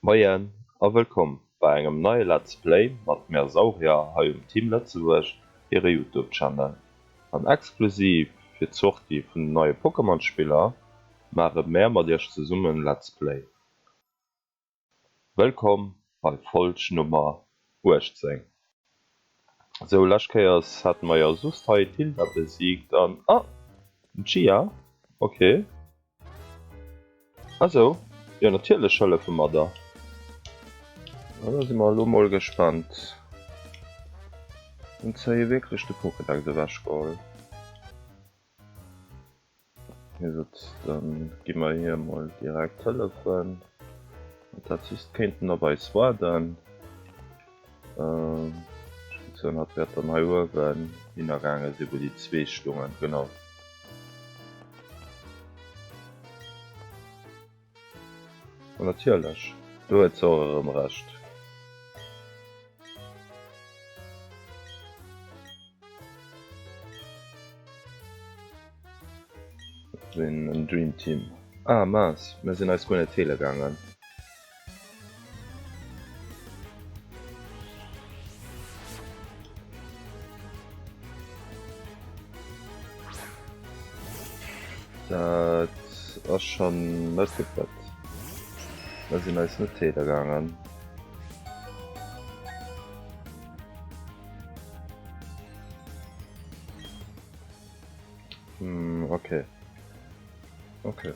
Moien a wëllkomm bei engem neie Let's Play mat mär Saurier hei um Team Lëtzebuerg hire Youtube Channel. An exklusiv fir d'Sortie vun den neie Pokémon Spiller maache mär mat iech zesummen Let's Play. Wëllkomm bei Folg Nummer 18. Sou, lescht Kéiers hate mer jo soss hei d'Hilda besiegt an, ah, den Chia, ok. Ah sou, jo natierlech hëllefe mer der. Ah, da si mer elo mol gespannt. Hunn se hir wierklech de Pokédex ewechgeholl? Wéi gesot, dann gi mer hir mol direkt hëllefen. Dat just kéinten op eis waarden. Ech géif soen, hatt wäert dann hei uewen hinnergaange sinn, wou déi zwee stungen. Genau. Ma natierlech, do huet se och erëm Recht. Mir sinn en Dream Team. Ah mince, mir sinn eis guer net heele gaangen. Dat ass schon net geplëtzt. Mir sinn eis net heele gaangen. Hm, okay. Okay.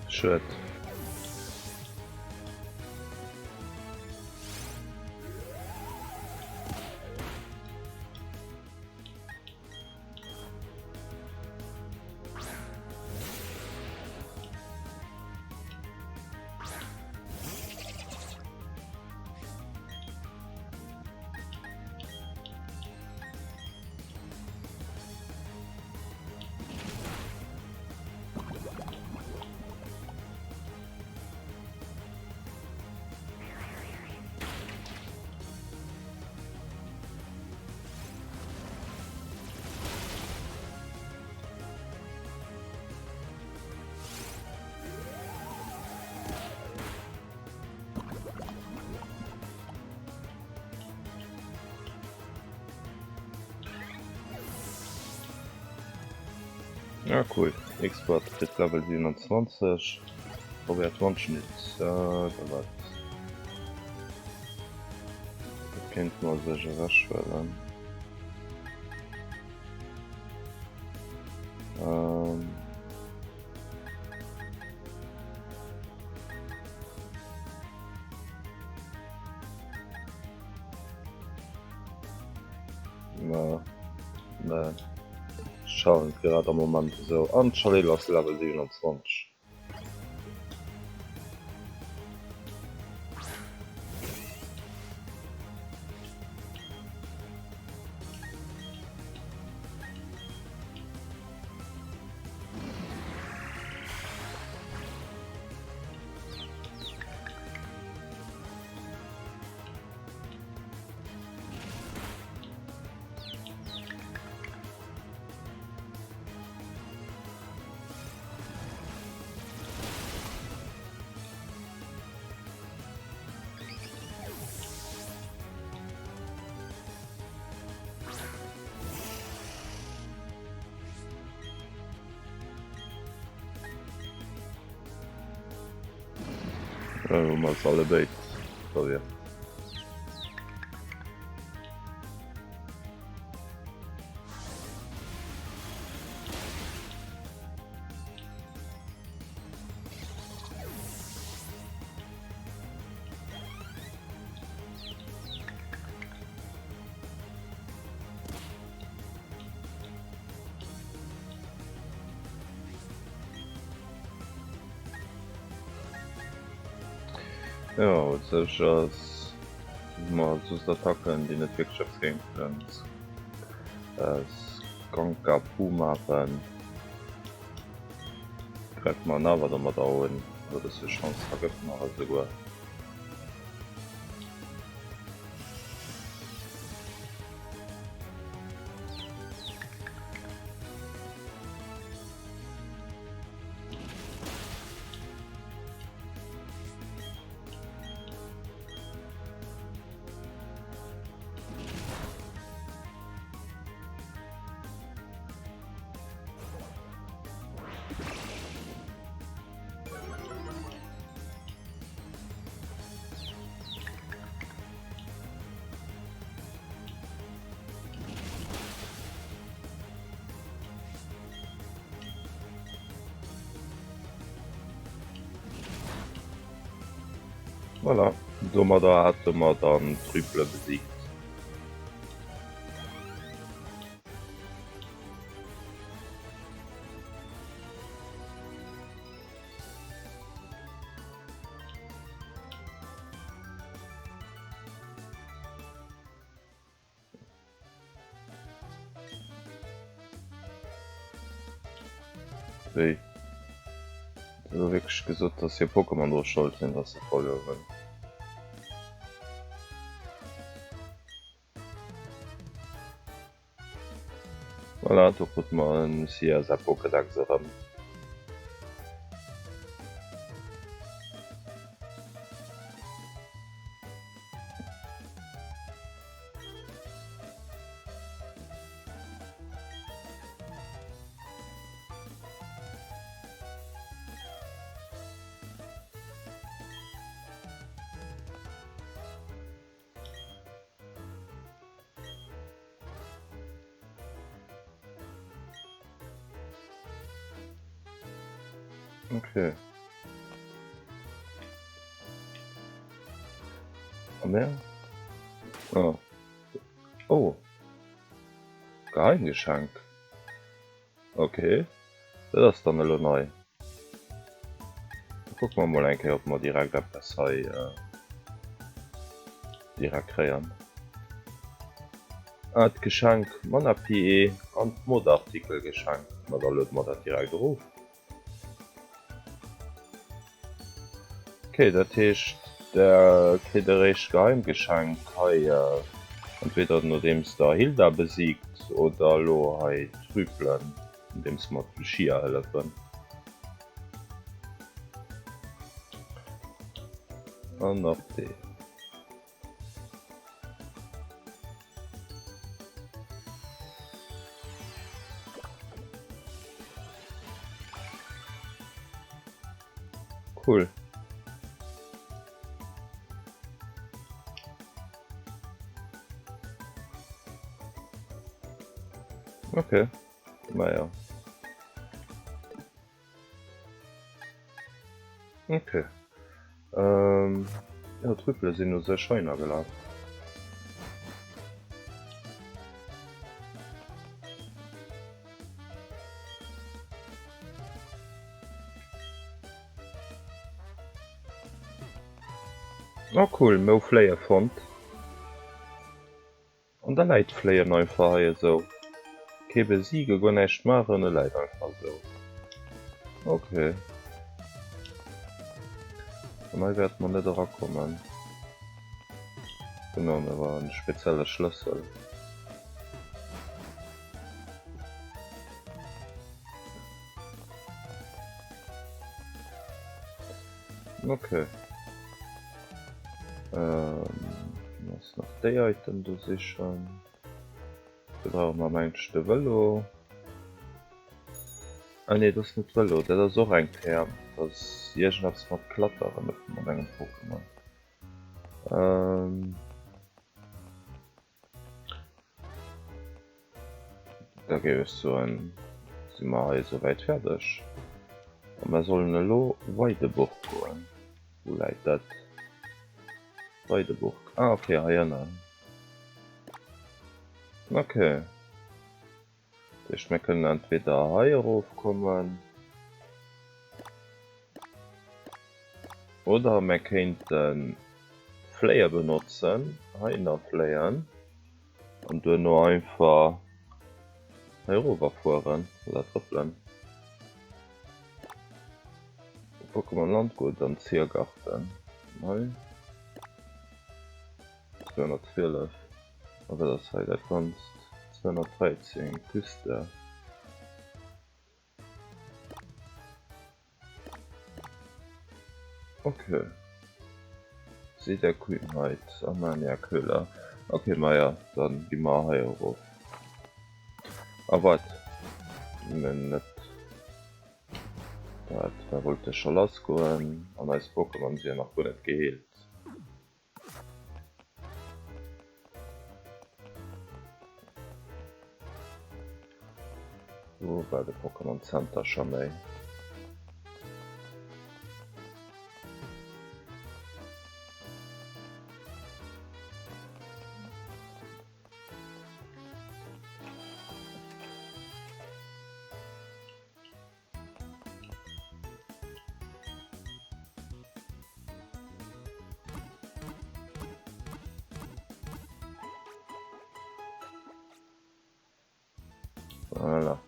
Schued. Ja cool, Expert kritt Level 27, probéiert Wandschnitt, äh, da wat. Dat kéint mer sech ewechhuelen. Ähm. Na, ne. Schauen grad am Moment esou. An d'Chalil ass Level 27. Hu mer se alle béid verwirrt. Jo, u sech ass mer soss Attacken déi net wierklech eppes géinten Skanka Puma maachen. Gräife mer en awer domadder un, e bësse Chance vergëtt mer esouguer. Voilà, domadder hate mer dann d'Rüpele besiegt. Wéi? Huet elo wierklech gesot, dass hir Pokémon dru Schold sinn, dass se verluer hunn? Voilà, do krute mer en Lucia säi Pokédex erëm. Okay. A mehr? Oh. Oh. Geheimgeschenk. Okay. Dat ass dann elo nei. Da kucke mer mol eng Kéier, ob mer direkt eppes hei direkt kréien. Ah, d'Geschenk Mana PE an d'Modartikelgeschenk. Ma da luede mer dat direkt erof. Ok, dat heescht der kritt eréischt Geheimgeschenk hei entweder nodeems der Hilda besiegt oder elo hei d'Rüpelen nodeems mer d'Lucia hëllefen. An nach dee. Cool. Okay, naja. Okay. Ähm, ja, d'Rüppele sinn u sech scheiner gelaf. Oh cool, mir hu Fléie fonnt. An da läit d'Fléien einfach hei esou. Kee besiege, guer näischt maachen, e läit einfach esou. Ok. An hei wäerte mer net erakommen. Genau, mir brauchen e spezielle Schlëssel. Ok. Ähm, ass nach déi Item do sichen. Do brauche mer mengt ech de Vëlo. Ah nee, dat ass net Vëlo, dat ass och eng Term. Dat ass iergendeppes mat Klatteren, net mat engem Pokémon. Ähm. Da géif ech soen, si mer hei esouwäit fäerdeg. A mer sollen elo Weideburg goen. Wou läit dat? Weideburg, ah ok, hei ënnen. Ok. Dat heescht, mir kënnen entweder hei erofkommen. Oder mir kéinte Fléie benotzen, heihinner fléien an duerno einfach hei erower fueren oder trëppelen. Pokémon Landgut an Ziergarten. Hei 212. A wat ass hei dat Ganzt? 213 Küste. Ok. See der Kühnheit, Amania Köhler. Ok, maja, dann gi mer hei erof. A wat? Mir net. Dat, mer wollte scho lass goen an eis Pokémon si jo nach guer net geheelt. Wo war de Pokémon Center scho méi? Voilà.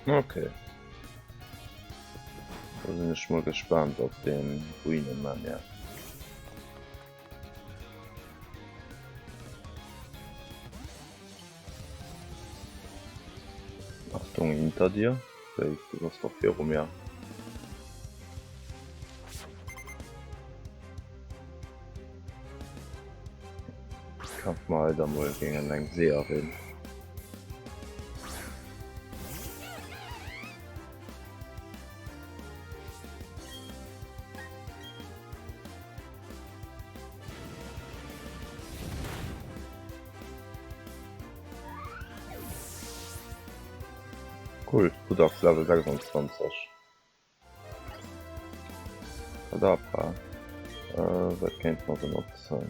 Okay. Da sinn ech mol gespannt op den Ruinemania. Achtung hinter dir. Wéi, du bass doch viru mir. Kämpfe mer hei da mol géingen eng Seeërin. Cool, Budax Level 26. Kadabra. Äh, wat kéint mer benotzen?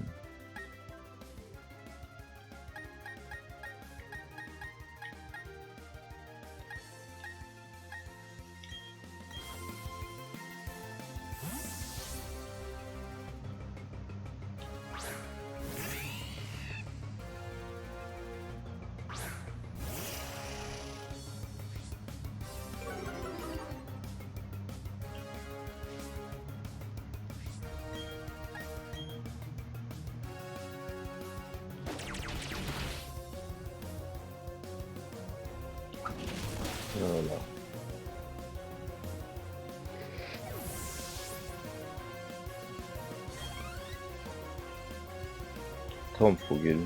Voilà. Traumvogel.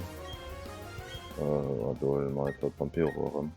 Äh, do huele mer einfach d'Vampiro erëm.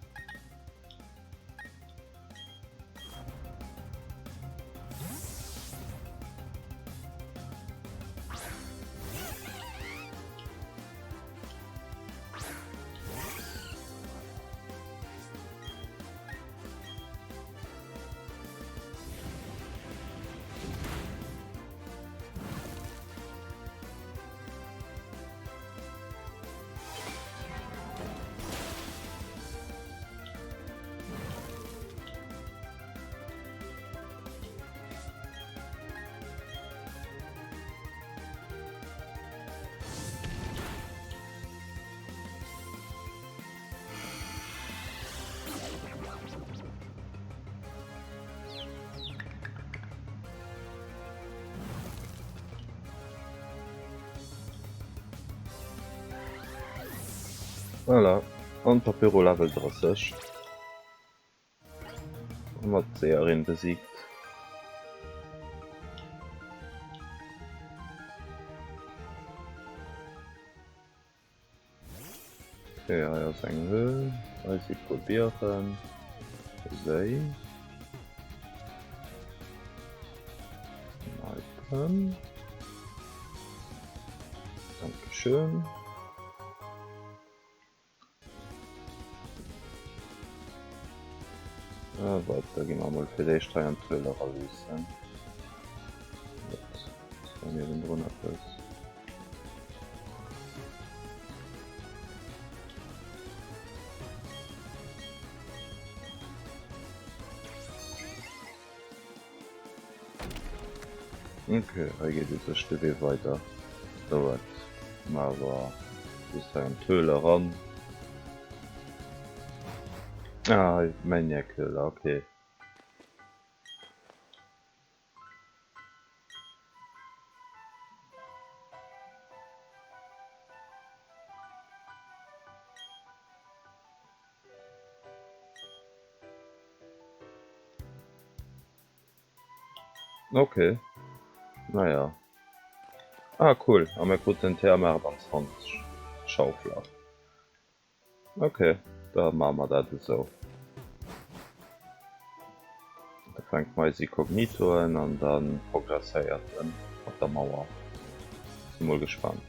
Voilà, an Papyrus Level 30. Hu mer d'Seherin besiegt. Okay, hei ass eng Höhl. Hei si puer Bieren. Séi. Item. Dankeschön. Wat, da gi mer emol fir d'éischt hei an d'Höhle eraluussen. Wat ass do niewendrun eppes? Ok, hei geet u sech de Wee weider. Dauert ma awer bis hei an d'Höhl eran. Ah, hei Maniac-Höhle, ok. Ok, naja. Ah cool, a mir kruten TM28 Schaufler. Ok, da maache mer dat esou. Da fänkt mer eis Inkognitoen an da progresséiert en op der Mauer. Si mol gespannt.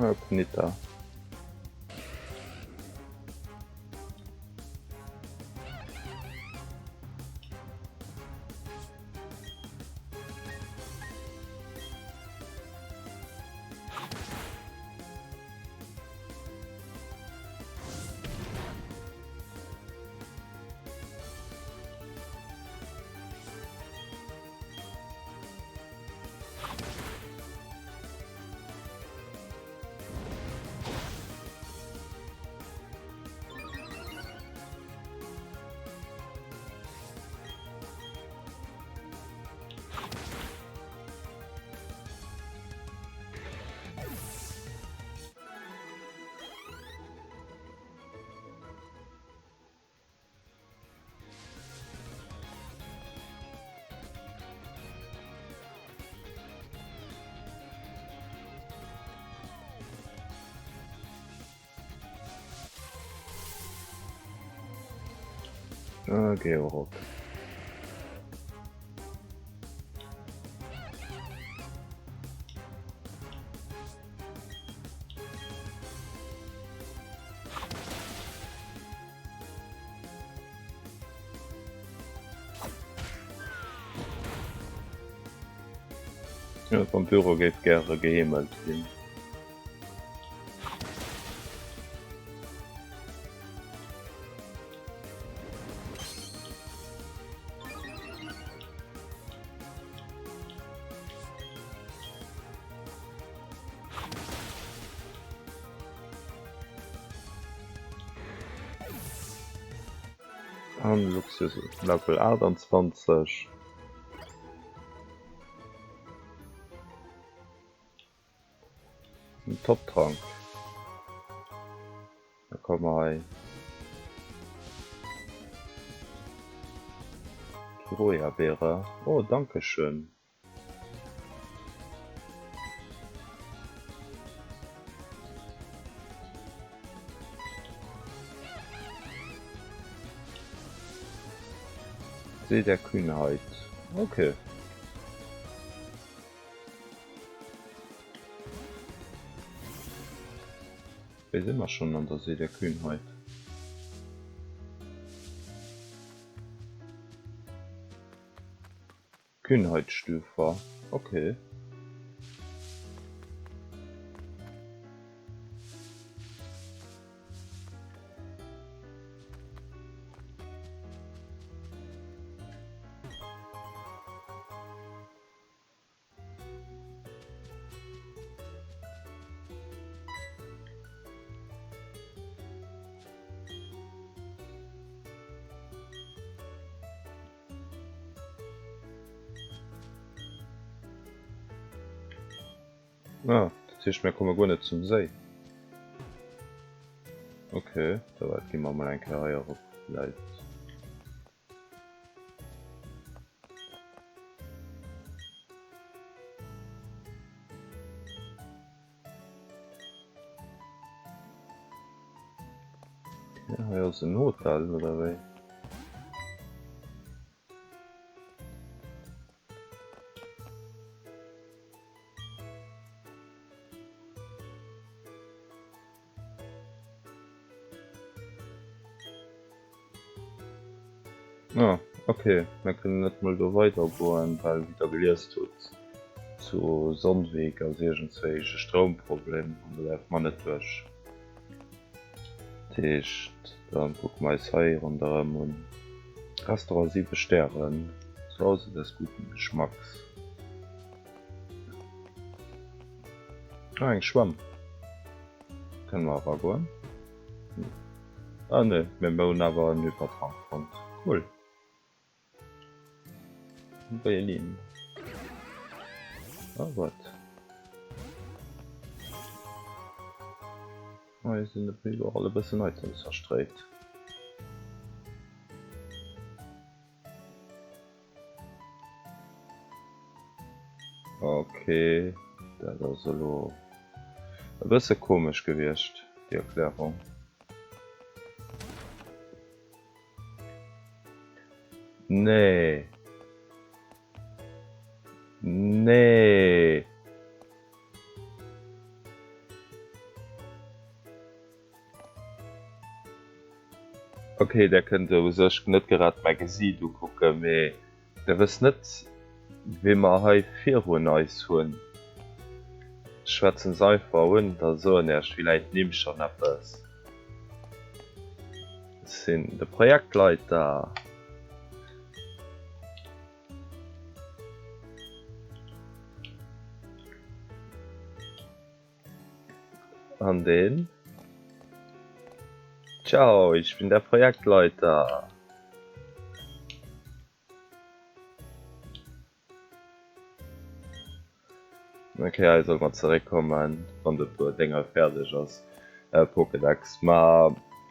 Ah, Ponyta. Ah, Georock. Ja, Vampiro géif gäre geheemelt ginn. An Luxus Level 28. En Top-Trank. Da komme mer hei. Kiroja-Beere. Oh, danke schön. See der Kühnheit. Okay. Wéi si mer schonn an der See der Kühnheit? Kühnheitsstufe, okay. Ah, dat heescht mir komme guer net zum Séi. Okay, da wat gi mer mol eng Kéier hei erop vläicht. Okay, hei ass en Hotel oder wéi? Ah, ok, mir kënnen net mol do weider goen, well wéi der geliest hutt, zu Sonnweg ass iergendzwéi e Stroumproblem an do däerfe mer net duerch. Dat heescht, da kucke mer eis hei ronderëm un. Restaurant 7 Stären, zu Hause des guten Geschmacks. Ah, eng Schwämm. Kënne mer eragoen? Ah nee, mee mer hunn awer en Hypertrank fonnt. Cool. Berlin. Ah, wat? Hei sinn et iwwerall e bëssen Items verstréit. Ok, dat ass elo e bësse komesch gewiescht, déi Erklärung. Nee. Nee. Ok, där kënnt u sech net grad mäi Gesiit ukucken, mee der wësst net, wee mer hei virun eis hunn. Ech schwätzen se einfach un, da soen iech villäit d'Nimm schonn eppes. Ech sinn de Projektleiter. An den Ciao, ich bin der Projektleiter. Okay, hei soll mer zeréckkommen, wann de Dénger fäerdeg ass, äh, Pokédex. Ma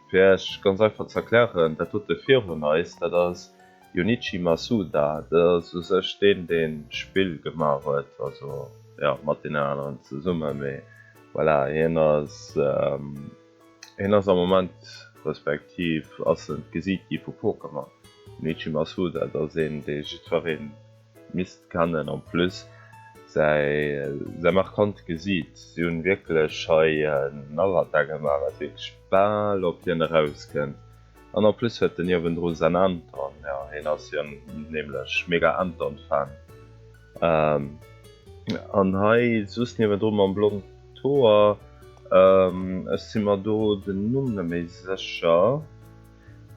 fir iech ganz einfach ze erklären, dat dote virun eis, dat ass Junichi Masuda, dat ass u sech deen, deen d'Spill gemaach huet, also jo mat deenen aneren zesummen, mee voilà, hien ass hien ass am Moment, respektiv ass en d'Gesiit gi vu Pokémon. Junichi Masuda, dat ass een, dee jiddweree misst kennen, en plus säi säi markant Gesiit, si hunn wierklech hei en Avatar gemaach, wat wierklech bal op hien erauskënnt. An en plus huet en niewendru säin Anton, jo hien ass jo nämlech mega Anton Fan. An hei soss niewendru mam blond Hoer, ech si mer do den Numm net méi sécher,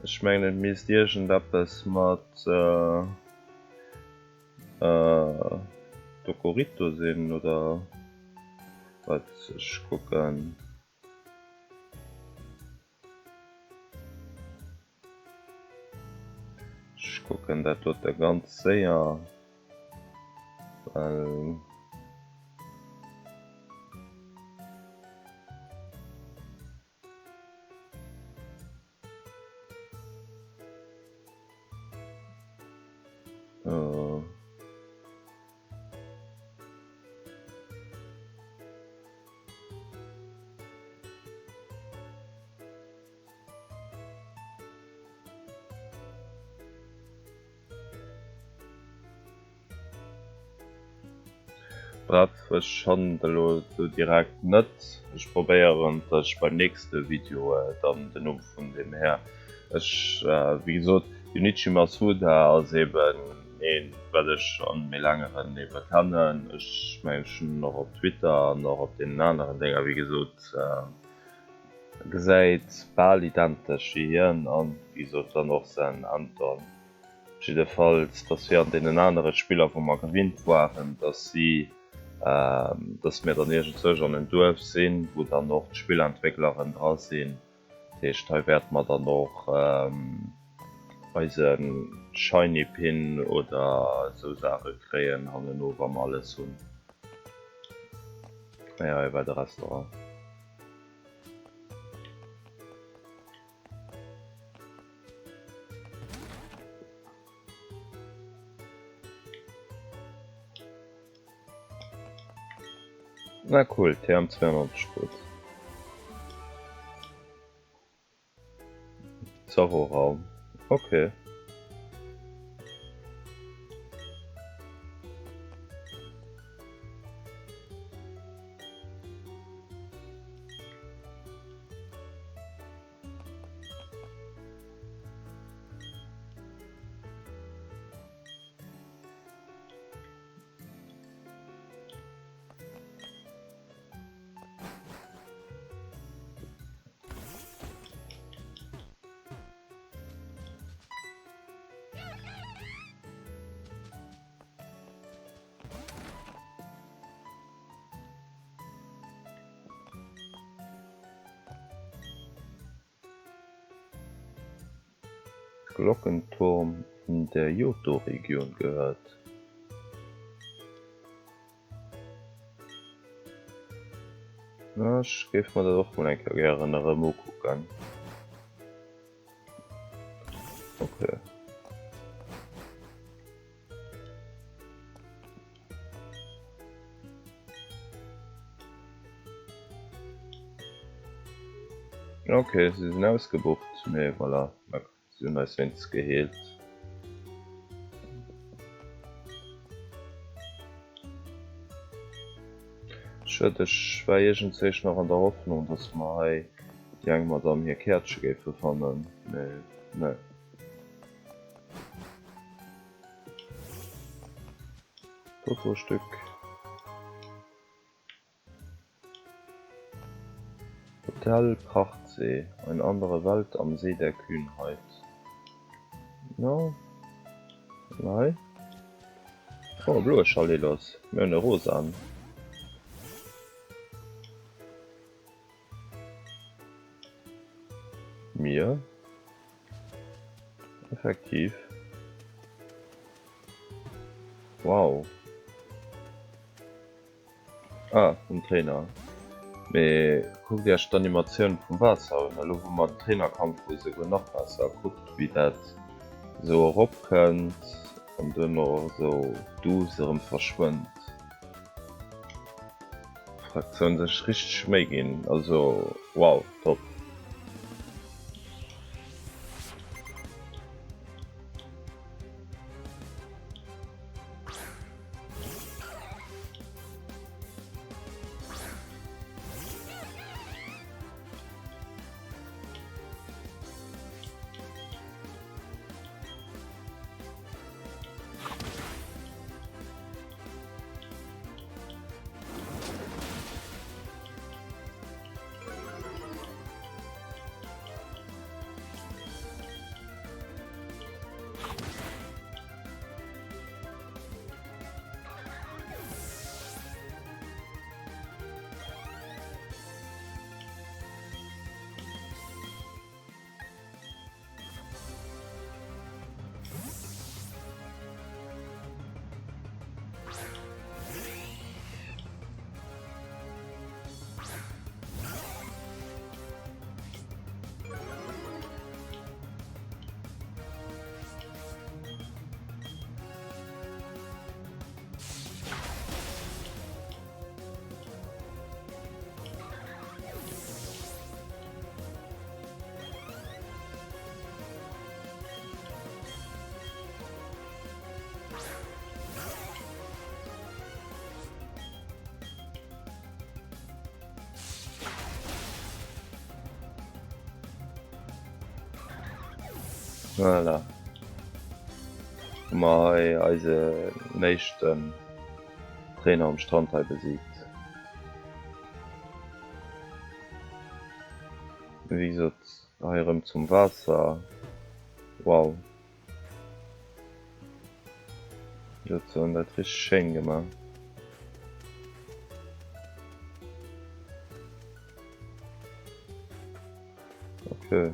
ech mengen et misst iergendeppes mat Dokorito sinn oder wat, ech kucken. Ech kucken dat dote ganz séier, well. Bref, ech fannen et elo esou direkt net. Ech probéieren, dass ech beim nächste Video dann den Numm vun deem Här, ech, wéi gesot, Junichi Masuda ass eben een, wat ech schonn méi laangeren ebe kennen. Ech mengen, ech hunn en och op Twitter an och op deenen aneren Dénger, wéi gesot, gesäit bal identesch wéi hien an, wéi gesot, dann och säin Anton. Jiddefalls, dass wéi an deenen anere Spiller, wou mer gewinnt waren, dass si, dass mir dann iergendzwousch an en Duerf sinn, wou dann och d'Spillentwéckleren dra sinn. Dat heescht, hei wäerte mer dann och eise Shiny Pin oder esou Saache kréien hanneno, wa mer alles hunn. Ah jo, hei war de Restaurant. Na cool, TM92 krut. Zorro-Raum, okay. Glockenturm in der Johto-Region gehört. Ech géif mer dat och mol eng Kéier gären erëm ukucken. Okay. Okay, se sinn ausgebucht, mee voilà. Si hunn eis wéinst geheelt. Schued, ech war iergendzéich nach an der Hoffnung, dass mer hei déi eng Madame hir Käertche géife fannen, mee nee. Fotostück. Hotel Prachtsee, Eine andere Welt am See der Kühnheit. No, an hei? Oh, e bloe Chalelos. Mir hunn e rosaen. Mir? Effektiv. Wow. Ah, den Trainer. Mee kuckt iech d'Animatioun vum Waasser un. Elo wou mer den Trainerkampf hu souguer nach besser. Kuckt wéi dat esou erop kënnt an duerno esou duuss erëm verschwënnt. Fraktioun sech richteg Méi ginn. Also wow, top. Voilà. Hu mer hei eise éischten Trainer um Strand hei besiegt. Wéi gesot, hei erëm zum Waasser. Wow. Huet se dat richteg schéin gemaach. Okay.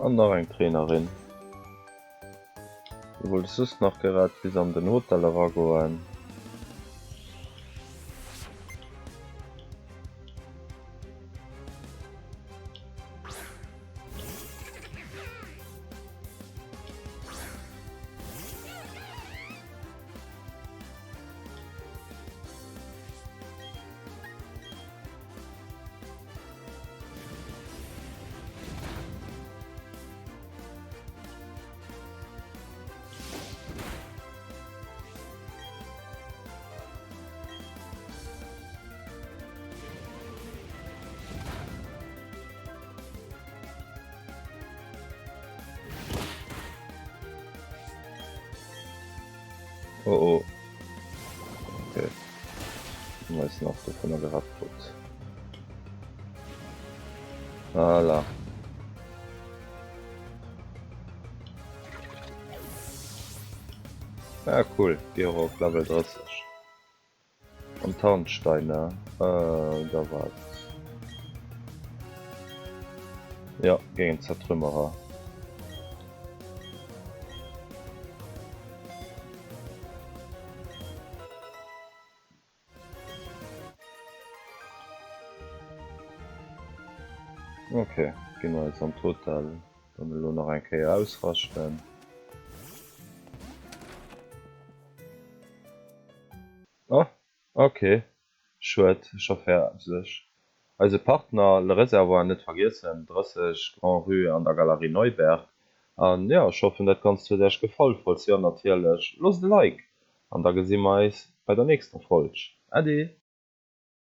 An nach eng Trainerin. Du wollt soss nach gerad bis an den Hotel eragoen. Oh oh. Okay. Hu mer eis nach dovunner gerett krut. Voilà. Ah cool, Gero op Level 30. An Tarnsteine, äh, da wat. Jo, géint en Zertrümmerer. Ok, gi mer eis am Total dann elo nach eng Kéier ausraschten. Oh, ok, schued, scho fäerdeg. Eise Partner Le Réservoir net vergiessen, 30 Grand Rue an der Galerie Neuberg. An jo, ech hoffen dat Ganzt huet Äech gefall, falls jo natierlech loosst e Like an da gesi mer eis bei der nächster Folg. Äddi!